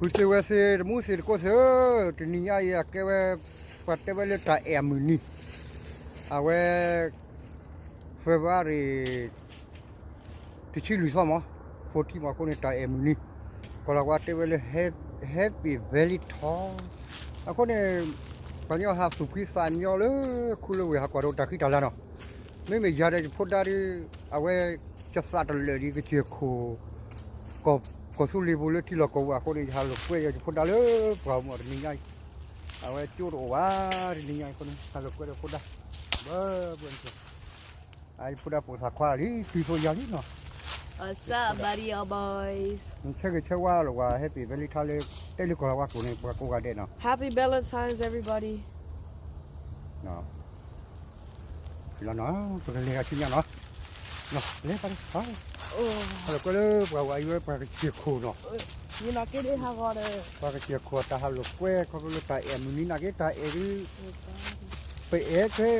ဃုသ့ဝဲသ့တမူသ့တကိးသ့ဧၢ, တနံၤညါအံၤအကဲဝဲ ပှၤတဲဝဲလၢတၢ်အဲၣ်အမုၢ်နံၤ, အဝဲ February တဆံလွံၢ်သီမး, ဖီထံမး အဃိန့ၣ် တၢ်အဲၣ်မုၢ်နံၤ, ကီၢ်လၤဝါတဲဝဲလၢ Happy Valentine အဃိန့ၣ် ပှၤကညီဟးသူၣ်ဖှံသးညီလၢခူလၢဝ့ၢ် ဟးကွၢ်ဒီးတၢ်ဃံတၢ်လၤနီၤ, မ့မ့ၢ်ယၤဒီးယဖိဒါဒီး အဝဲ ယသးတလၢာ်ဒံး ကစၢၢ်ခိၣ် ကီၢ်သူလ့ၤပူၤလၢထံလီၢ်ကီၢ်ပူၤအဃိန့ၣ် ယဟးလိာ်ကွဲယဖိဒါလၢပှၢ်မီၢ်တနံၤညါအံၤ, အဝဲကၠိတအိၣ်ဘၣ်တနံၤညါအံၤအဃိန့ၣ် ဟးလိာ်ကွဲဒီးဖိဒါ, ဘၣ်ဘၣ်န့ၣ် ယဖိဒါပိာ်သးခွါလံ တုၤသိးယၤလံနီၤ, ဆၢဂ့ၤဆၢဝါလီၤဝဲ Happy Valentine လၢ တဲလၢကီၢ်လၤဝါကျိာ်န့ၣ် ပှၤကိးဂၤဒဲးနီၤ, Happy Valentine's everybody. လီၤနီၤ, ပကလဲၤဂၤဆူညါနီၤ, လဲၤပၤလၢ ဟးလိာ်ကွဲလၢပှၤဝဲအံၤဝဲပှၤကစၢၢ်ခိၣ်နီၤ, ပှၤကစၢၢ်ခိၣ်တၢ်ဟးလိာ်ကွဲ ခီဖျိလၢတၢ်အဲၣ်မုၢ်နံၤနာ်က့ တၢ်အဲၣ်ဒုး ပအဲၣ်ခဲ ဖံ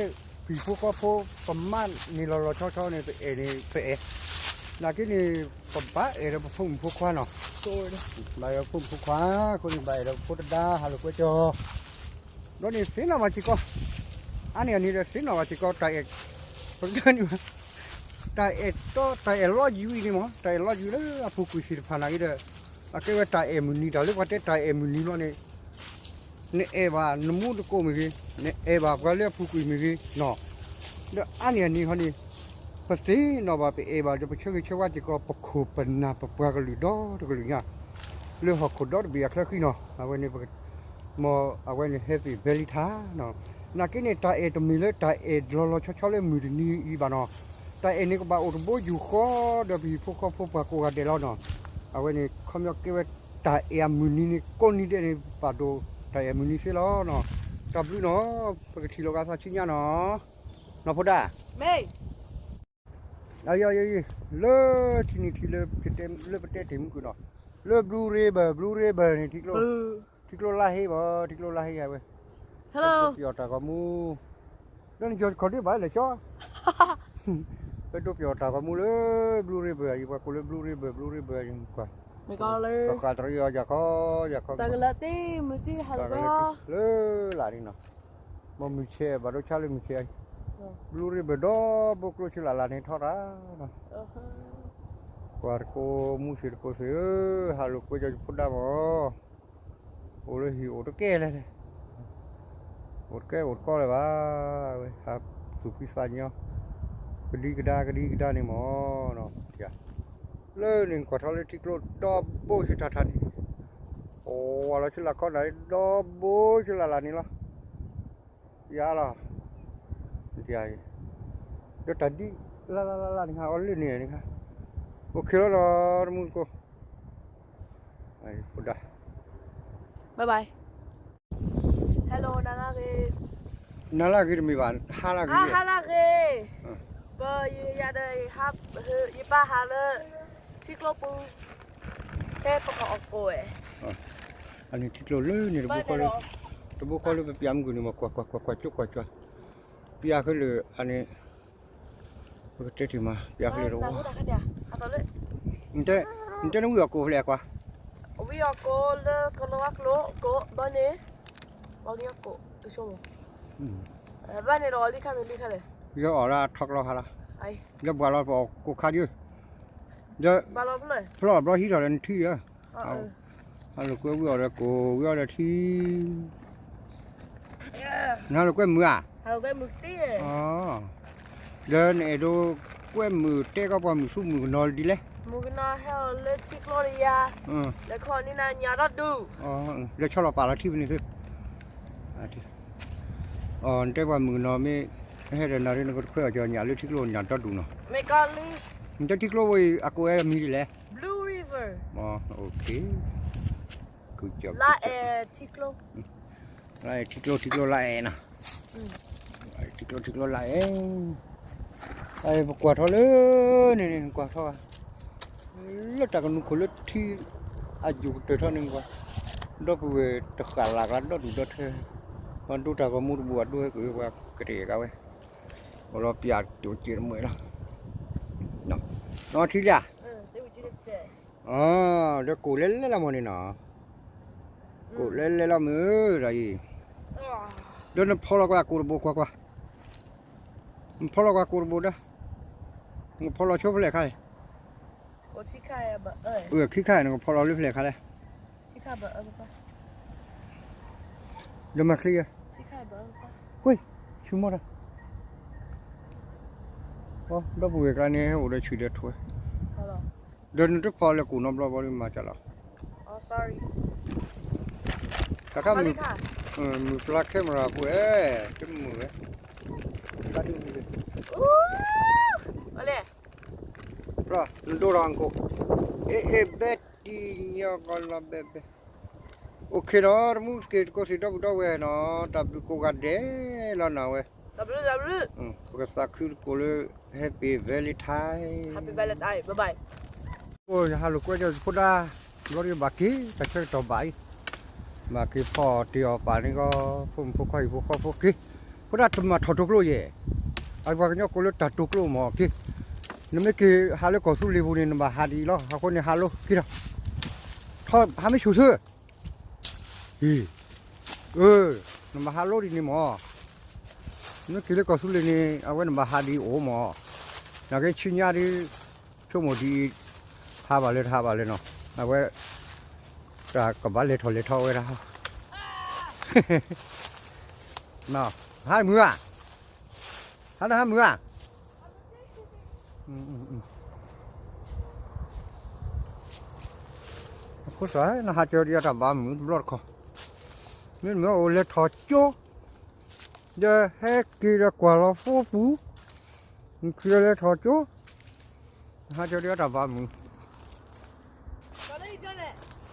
ဖိဃီဖိ ပမါန့ၣ်လီၤလီၤဆီဆီန့ၣ် ပအဲၣ်န့ၣ် ပအဲၣ်, နာ်က့န့ၣ် ပဘၣ်အဲၣ်ဒီးပဖိမုၣ်ဖိခွါနီၤ, ဘၣ်အဲၣ်ဒီးပဖိမုၣ်ဖိခွါ အဃိန့ၣ် ဘၣ်အဲၣ်ဒီးပဖိတဒါ ဟးလိာ်ကွဲကၠီ ဒီးန့ၣ်သ့ၣ်နီၣ်ဘၣ်စ့ၢ်ကီး, အါန့ၢ်အန့ၣ်ဒီးသ့ၣ်နီၣ်ဘၣ်စ့ၢ်ကီး တၢ်အဲၣ်, ပကတၢၢ်န့ၣ်ဘၣ်, တၢ်အဲၣ်တီ တၢ်အဲၣ်လီၤယံၤဝံၤန့ၣ်မး တၢ်အဲၣ်လီၤယံၤလၢအပူၤကွံာ်သ့ၣ်တဖၣ်နာ်က့ဒီး, အကဲဝဲတၢ်အဲၣ်မုၢ်နံၤ တၢ်လၢပှၤတဲတၢ်အဲၣ်မုၢ်နံၤဘျီန့ၣ် နအဲၣ်ဘၣ်နမူတကိးမ့ၢ်ဂ့ၤ, နအဲၣ်ဘၣ်ပှၤလၢအပူၤကွံာ်မ့ၢ်ဂ့ၤနီၤ, ဒီးအါန့ၢ်အန့ၣ်ဟီန့ၣ်, ပသ့ၣ်နီၣ်ဘၣ်ပအဲၣ်ဘၣ်ဒီးပဆၢဂ့ၤဆၢဝါစ့ၢ်ကီး ပခိၣ်ပနၢ်ပပှၤကလုာ်ဒီတကလုာ်ညါ, လၢဟီၣ်ခိၣ်ဒီတဘ့ၣ်အချၢဃံနီၤ, အဝဲန့ၣ် မ်အဝဲန့ၣ် Happy Valentine နီၤ, နာ်က့န့ၣ် တၢ်အဲၣ်တမ့ၢ်လၢတၢ်အဲၣ်လီၤလီၤဆီဆီလၢမုၢ်တနံၤအံၤဘၣ်နီၤ, တၢ်အဲၣ်န့ၣ်ကဘၣ်အိၣ်တဘိယူၢ်ဃီဒီးပဟံၣ်ဖိဃီဖိပှၤကိးဂၤဒဲးလီၤနီၤ, အဝဲန့ၣ်ခီပညီကဲဝဲတၢ်အဲၣ်အမုၢ်နံၤန့ၣ် ကိးနံၤဒဲးန့ၣ် ဘၣ်ဒိတၢ်အဲၣ်မုၢ်နံၤသ့လီၤနီၤ, တၢ်ဘျုးနီၤ, ပကထံၣ်လိာ်ကသးဆူညါနီၤ, နီၤဖိဒါ မ့ၢ် လၢထံနံၤထံလၢ လၢပတဲတ့ၢ်မုၢ်ကွံာ်နီၤ, လၢ Blue River, Blue River န့ၣ် ထံကျိလါဟ့ဘၣ်, ထံကျိလါဟ့ဝဲ, ပဒိပယီၤတၢ်ဂီၤမူ, ဒီးနယီၤခီၣ်ဒ့ဘၣ်လဲၤကၠီ, ပဒိပယီၤတၢ်ဂီၤမူလၢ Blue River အံၤ ပှၤကိးလၢ Blue River, Blue River အံၤကွၢ်, ဃးတရံးအီၤယၤခီ, ယၤခီ, လၢလၢ်န့ၣ်နီၤ, မ်မုၢ်ဆဲးဘၣ်ဒိဆါလၢမုၢ်ဆဲးအံၤ, Blue River ဒီဘိကျိဆူလၢ်လၢ်န့ၣ်ထီၣ်တၢ် ကွၢ်တကိးမူသ့ၣ်တကိးသ့ၣ်ဧၢ, ဟးလိာ်ကွဲကၠီယဖိဒါမး, အိၣ်လၢဟံၣ်အိၣ်တကဲလၢၤ, အိၣ်တကဲအိၣ်တကီလၢၤဘၣ်, ဝဲဟးသူၣ်ဖှံသးညီ, ကဒံကဒါကဒံကဒါန့ၣ်မး, လၢန့ၣ်ကွၢ်ထီၣ်လၢထံကျိဒီဘိဆူတၢ်ထါန့ၣ်, အိၣ်ဝဲလီၤဆူလၢ်ခီနၤဒီဘိဆူလၢ်လၢ်န့ၣ်လီၤ ယၤလီၤ, ဒီးတၢ်ဒ်လၢလၢလၢလၢန့ၣ် အီၤလၢန့ၣ်န့ၣ်, အိၣ်ခ့လီၤဒီးတမူတကိး, ဖိဒါ, bye bye, hello နၤလၢဂ့ၤ, နၤလၢဂ့ၤတမ့ၢ်ဘၣ်, ဟါလၢဂ့ၤ, ဟါလၢဂ့ၤ, ပယၤဒီး ယပၢ်ဟးလၢ ထံကျိပူၤ, တဲပကအီၣ်ကိးဝဲ, အန့ၣ်ထံကျိလၢန့ၣ်တဘိဃီလၢ, တဘိဃီလၢပပျၢ်မုၢ်ကွံာ်န့ၣ်မး ကွၢ်ကွၢ်ကွၢ်ကွၢ်ကၠိကွၢ်ကွၢ်, ပျၢ်ဃုလၢအန့ၣ်, ပကတဲတ့ၢ်မး ပျၢ်ဃုလၢတဝီ, နတဲနဝံၣ်အီၣ်ကိးဖဲလဲၣ်ကွၢ်, ဝံၣ်အီၣ်ကိးလၢကလီဝါကျိကိးဘၣ်န့ၣ်, ပှၤကညီကိးတဆိကမိၣ်, ဘၣ်န့ၣ်ဒီးအီၣ်လံခါမ့ၢ်လံခါလဲၣ်, ယအီၣ်လၢအထီကျိခါလီၤ, ယဘှၣ်လီၤပအီၣ်ကိးခါဒံး, ယဘှၣ်လီၤဖျီၣ်ဘျီဟံးထီၣ်ဒီးနထံၣ်ဧၢ, ဟးလိာ်ကွဲဝံၣ်အီၣ်ဒီးကိးဝံၣ်အီၣ်ဒီးထံ, နဟးလိာ်ကွဲမုာ်ဧါ, ဒီးနအဲၣ်ဒိးကွဲမုာ်တဲကီးပှၤမုာ်ဆူမုာ်ကနီၤဒ်လဲၣ်, မုာ်ကနီၤဟဲအီၤလၢထံကျိတယၤ, လဲၤခီနံၤနၤညၣ်ဒီဒူၣ်, လဲၤဆီလီၤပာ်လီၤထံဖဲန့ၣ်သ့ နတဲပှၤမုာ်ကနီၤမ့ၢ်, ဟဲဒီးနၤဒ်နကတခွဲးအီၣ်ကီညၣ်လၢထံကျိညၣ်ဒီဒူၣ်နီၤ, နတဲထံကျိဝဲအံၤအကိးဝဲမံၤဒ်လဲၣ်, Blue River, လါအဲၣ်ထံကျိ, လါအဲၣ်ထံကျိ ထံကျိလါအဲၣ်နီၤ, ထံကျိထံကျိလါအဲၣ်, ပကွၢ်ထီၣ်လၢန့ၣ်န့ၣ် ကွၢ်ထီၣ် လၢတၢ်ကနူၤခိၣ်လၢထံ, အယိာ်ကတၢၢ်ထီၣ်န့ၣ်ကွၢ်, ဒီပုၢ်ဝဲၢ်တဃာ်လၤကလါဒီဒူၣ်ဒီထၢ, ပှၤဒိတၢ်ဂီၤမူတဘူၣ်အဒိဟဲက့ၤပှၤကတ့ၢ်ကါဝဲ, အိၣ်လီၤပျၢ်တိၣ်စဲးတမှဲၤလီၤ, နီၢ်ထံလၢ်, ဒီးကိၣ်လဲၤလဲၤလီၤမီၢ်န့ၣ်နီၤ, ကိးလဲလဲလီၤမုၢ်ဒီးအံၤ, ဒီးနဖီလီၤကွၢ်ကိးတဘိကွၢ်ကွၢ်, နဖီလီၤကွၢ်ကိးတဘိဒီး, နဖီလီၤဆိဖဲလဲၣ်ခါလဲၣ်, ခံခါနကဖီလီၤလၢဖဲလဲၣ်ခါလဲၣ်, ဒီးမၤချ့, ဝ့ၢ်, ဆူမီၢ်တၢ်, ဒီပုၢ်ဝဲၢ်ကျါန့ၣ် ဟဲအိၣ်ဒီးဆံးဒီးထွဲ, ဒီးနတဖီလၢကိးနီတဘျီဘျီဒ်မၤစၢ်လီၤ တၢ်ခါမုၢ်, မုၢ်ဖျါ camera ပူၤအဲ, တမုာ်ဝဲ, တၢ်ဒ်န့ၣ်, နဒိၣ်ထီၣ်အကိး, အဲအဲဘဲတံၢ်ညီကီၢ်လီၤဘဲဘဲ, အိၣ်ခ့နီၤ တမူတက့ၢ်တကိးသ့ၣ်ဒီပုၢ်ဒီဝဲၢ်နီၤ တၢ်ဘျုးကိးဂၤဒဲးလီၤနၤဝဲ, ပကသးခုတကိးလၢ Happy Valentine, ယဟးလိာ်ကွဲကၠီဖိဒါ, ဘျီဒ်ဘၣ်က့ၤ တၢ်ဆၢကတီၢ်ဘၣ်အံၤ, ဘၣ်က့ၤဖီအီၣ်တ့ၢ်အီၣ်ပာ်န့ၣ်ကီး ဖိမုၣ်ဖိခွါဟံၣ်ဖိဃီဖိက့ၤ, ဖိဒါတမၤထီၣ်တိကျိယဲၢ်, အပှၤကညီကိးလၢတၢ်တိကျိမ့ၢ်က့ၤ, နမ့ၢ်က့ၤဟးလၢကီၢ်သူလ့ၤပူၤန့ၣ် နဘၣ်ဟးဒ်အံၤလီၤ အဃိန့ၣ်ဟးလိက့ၤဒီး, ထီၣ်ဟးမ့ၢ်ဆူၣ်ဆူၣ် အံၤ, အၢ, နဘၣ်ဟးလိဒ်န့ၣ်မ့ၢ်, နမ့ၢ်က့ၤလၢကီၢ်သူလ့ၤန့ၣ် အဝဲနဘၣ်ဟးဒ်အံၤအိၣ်မ့ၢ်, နာ်က့ဆူညါဒ်, ဆိကမိၣ်ဒ်အံၤ, ဟးဘၣ်လၢတဟးဘၣ်လၢနီၤ, အဝဲ, တၢ်ကဘၣ်လဲၤထီၣ်လဲၤထီဝဲဒၣ်, ဟးမုာ်ဧါ, ဟးနဟးမုာ်ဧါ အဃိသတး နဟးကၢဒ်အတၢ်ဘၣ်မုာ်တဘျီတခီၣ်, မ့တမ့ၢ်အိၣ်လဲၤထီၣ်ကၠိ, ဒီးဟဲက့ၤဒီးကွၢ်လီၤဖိပူၤ, နခံဒီးလဲၤထီၣ်ကၠိ, နဟးကၢဒ်အတၢ်ဘၣ်မုာ်,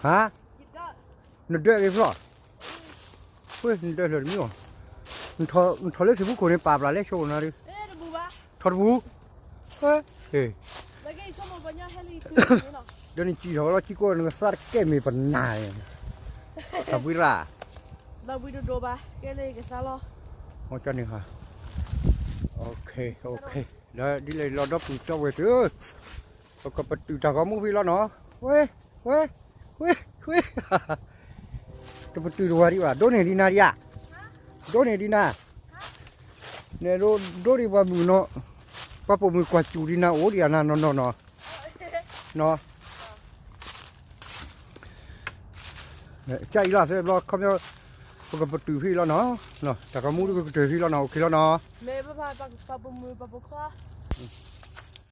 ဟါ, နဒၢးက့ၤဖျီၣ်, နဒၢးလၢာ်တမံၤအီၤ, နထီၣ်လၢသ့ၣ်ဖူခိၣ်န့ၣ် ပာ်ပျၢ်လဲၤဆိနၤဒုး, ထီၣ်တပူၤ, ဒီးနစံၣ်ထီၣ်ဝဲလီၤ စံၣ်ကိးနကသါတကဲမ့ၢ်ပနၢ်, တၢ်ဘှံးရၣ်, ဘၣ်ဘှံးဒိၣ်ဒိၣ်ဘၣ်, ကဲလၢယကသါလီၤ, န့ၣ်, ဒီးဒ်လဲၣ်လီၤဒီပုၢ်ဒီဝဲၢ်သ့ၣ်ဧၢ, ပကပတုာ်တၢ်ဂီၤမူဖဲလီၤနီၤ, ဝ့, ဝ့, ဝ့, ဝ့, တပတုာ်တဝၤဒံးဘၣ် ဒိးန့ၢ်ဒံးနၤဒံးဧါ, ဒိးန့ၢ်ဒံးနၤ, န့ၣ်ဒိးဒံးပှၤမုၣ်နီၤ, ပှၤပိာ်မုၣ်ကွၢ်စူၣ်ဒံးနၤအိၣ်ဒံးဧါနၤနီၤနီၤနီၤ, ကၢ်အံၤလီၤသဲဘျီ ခီပညီ, ပကပတုာ်ဖဲလီၤနီၤ, တၢ်ဂီၤမူဒ်ပကပတုာ်ဖဲလီၤနီၤ အိၣ်ခ့လီၤနီၤ, မ့ၢ်ပပၢ်ပပိာ်မုၣ်ပပိာ်ခွါ,